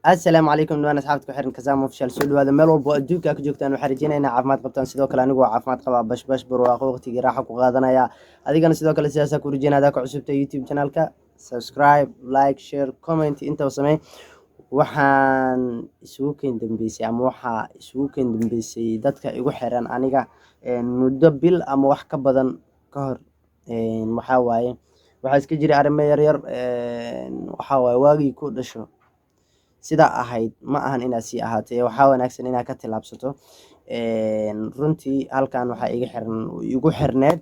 Asalaamu calaykum dhawaan asxaabta ku xiran Kazaam Official, soo dhawaada meel walbo oo adduunka ka joogtaan. Waxaan rajeynaynaa caafimaad qabtaan. Sidoo kale anigu waa caafimaad qabaa, bashbash barwaaqo, waqtigii raaxa ku qaadanaya. Adigana sidoo kale sidaasaa ku rajeynaya. Hadaa ku cusubta YouTube channelka, subscribe, like, share, comment intaba samey. Waxaan isugu keen dambeysay ama waxaa isugu keen dambeysay dadka igu xiran aniga muddo bil ama wax ka badan ka hor. Waxaa waaye, waxaa iska jiray arrimo yaryar. Waxaa waaye, waagii ku dhasho sidaa ahayd ma ahan inaad sii ahaatay, waxaa wanaagsan inaad ka tillaabsato. Runtii halkan waxaa iga xiran, igu xirneed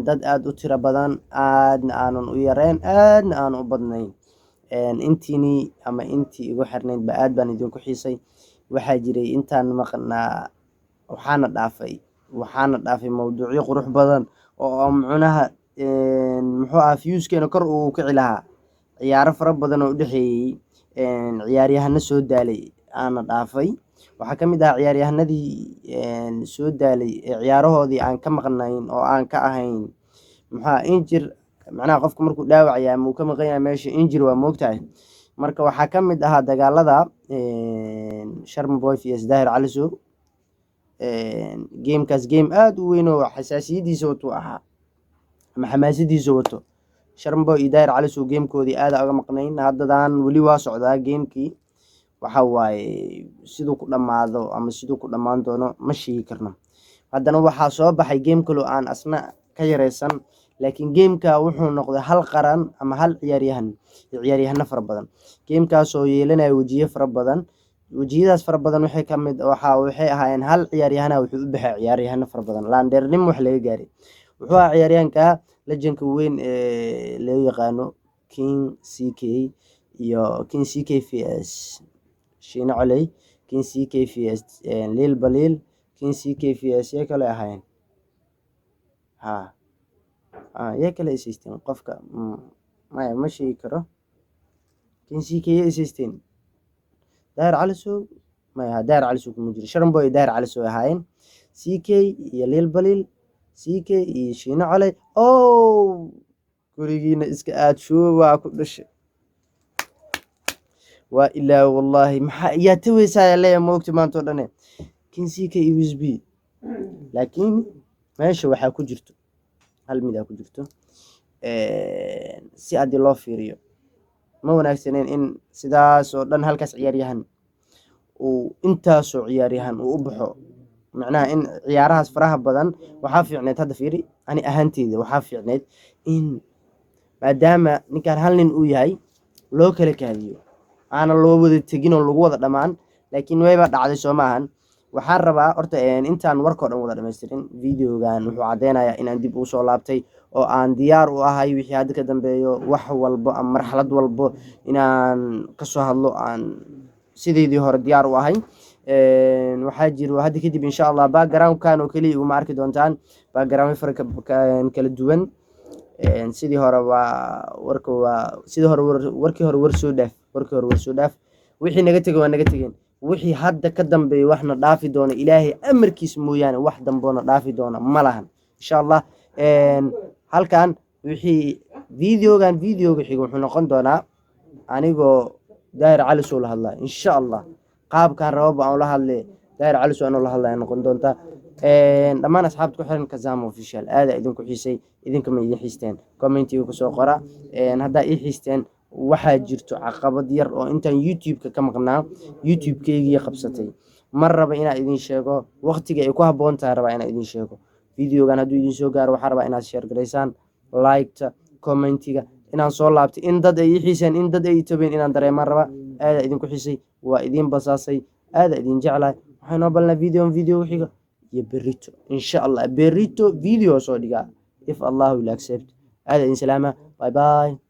dad aada u tiro badan, aadna aanan u yareyn, aadna aanan u badnayn. Intiini ama intii igu xirneyd ba aad baan idinku xiisay. Waxaa jiray intaan maqnaa, waxaana dhaafay mawduucyo qurux badan oo micnaha muxuu ahaa, viewskeena kor uu kici lahaa. Ciyaaro fara badan oo udhexeeyey ciyaaryahano soo daalay aana dhaafay. Waxaa ka mid ahaa ciyaaryahanadii soo daalay ee ciyaarahoodii aan ka maqnayn oo aan ka ahayn muxuu injury. Macnaha qofku markuu dhaawac yahay ama uu ka maqan yahay meesha, injury waa moogtahay. Marka waxaa ka mid ahaa dagaalada Sharma Boy vs Daahir Calisow. Gamekaas game aada u weyn oo xasaasiyadiisa watuu ahaa ama xamaasadiisa wato. Sharma Boy iyo Daahir Calisow gamekoodii aada uga maqnayn. Haddadan weli waa socdaa gamekii. Waxa waaye, siduu ku dhammaado ama siduu ku dhammaan doono ma sheegi karno. Haddana waxaa soo baxay game kaloo aan asna ka yareysan, laakiin gameka wuxuu noqday hal qaran ama hal ciyaaryahan iyo ciyaaryahano fara badan. Gamekaasoo yeelanaya wejiyo fara badan. Wejiyadaas fara badan waxay kamid waxa waxay ahaayeen hal ciyaaryahana wuxuu u baxay ciyaaryahano fara badan, laandheernimo wax laga gaaray. Wuxuu ahaa ciyaaryahanka legendka weyn ee loo yaqaano King CK iyo King CK vs Shiine Coley, King CK vs Lil Baliil, King CK vs yay kale ahaayeen, ha yay kale is haysteen. Qofka maya, ma sheegi karo. King CK yay is haysteen? Daahir Calisow maya, Daahir Calisow kuma jiro. Sharma Boy iyo Daahir Calisow ay ahaayeen, CK iyo Lil Baliil, CK iyo Shiine Coley. Oh, gurigiina iska aad shuubaa ku dhashay. Waa ilaa wallaahi, maxaa yaa taweysaa leeyahay, moogta maanta oo dhane King CK iyo Whiz-B. Laakiin meesha waxaa ku jirto hal mid aa ku jirto. Si haddii loo fiiriyo, ma wanaagsaneyn in sidaas oo dhan halkaas ciyaaryahan uu intaasoo ciyaaryahan uu u baxo, macnaha in ciyaarahaas faraha badan. Waxaa fiicneyd, hadda fiiri, ani ahaanteyda waxaa fiicneyd in maadaama ninkan hal nin uu yahay loo kala kaadiyo, aanan loo wada tegin oo lagu wada dhammaan. Laakiin wayba dhacday, soo maahan? Waxaan rabaa horta intaan warkao dhan wada dhamaystirin, videogan wuxuu caddeynayaa inaan dib ugu soo laabtay oo aan diyaar u ahay wixii hadda ka dambeeyo, wax walbo ama marxalad walbo inaan kasoo hadlo, aan sideedii hore diyaar u ahay. Waxaa jiro hadda kadib, insha Allah, backgroundkan oo keliya iguma arki doontaan, background fara kala duwan. Sidii hore waa warka, waa sidii hore, warkii hore war soo dhaaf, warkii hore war soo dhaaf. Wixii naga tegay waa naga tegeen. Wixii hadda ka dambeeya waxna dhaafi doona Ilaahay amarkiis mooyaane, wax damboona dhaafi doona ma lahan, insha Allah. Halkan wixii videogan, videoga xiga wuxuu noqon doonaa anigoo Daahir Calisow la hadlaya, insha Allah. Qaabkan rababa aan ula hadlay Daahir Calisow anoo la hadlaya noqon doontaa. Dhammaan asxaabta ku xiran Kazaam Official, aada idinku xiisay. Idinka ma idin xiisteen? Commentiga kusoo qora haddaa ii xiisteen. Waxaa jirto caqabad yar oo intaan YouTube-ka ka maqnaa YouTube-keygii qabsatay. Ma raba inaan idin sheego, waqtiga ay ku habboon tahay rabaa inaan idin sheego. Videogan hadduu idin soo gaaro, waxaa rabaa inaad share garaysaan, liketa, commentiga, inaan soo laabtay, in dad ay ii xiiseen, in dad ay ii tobeen, inaan dareemaan rabaa. Aada idinku xiisay, waa idin basaasay, aada idin jeclahay. Waxay noo balnaa video video xiga iyo berito, insha Allah. Berito video soo dhigaa, if Allah will accept. Aada idin salaama, bye bye.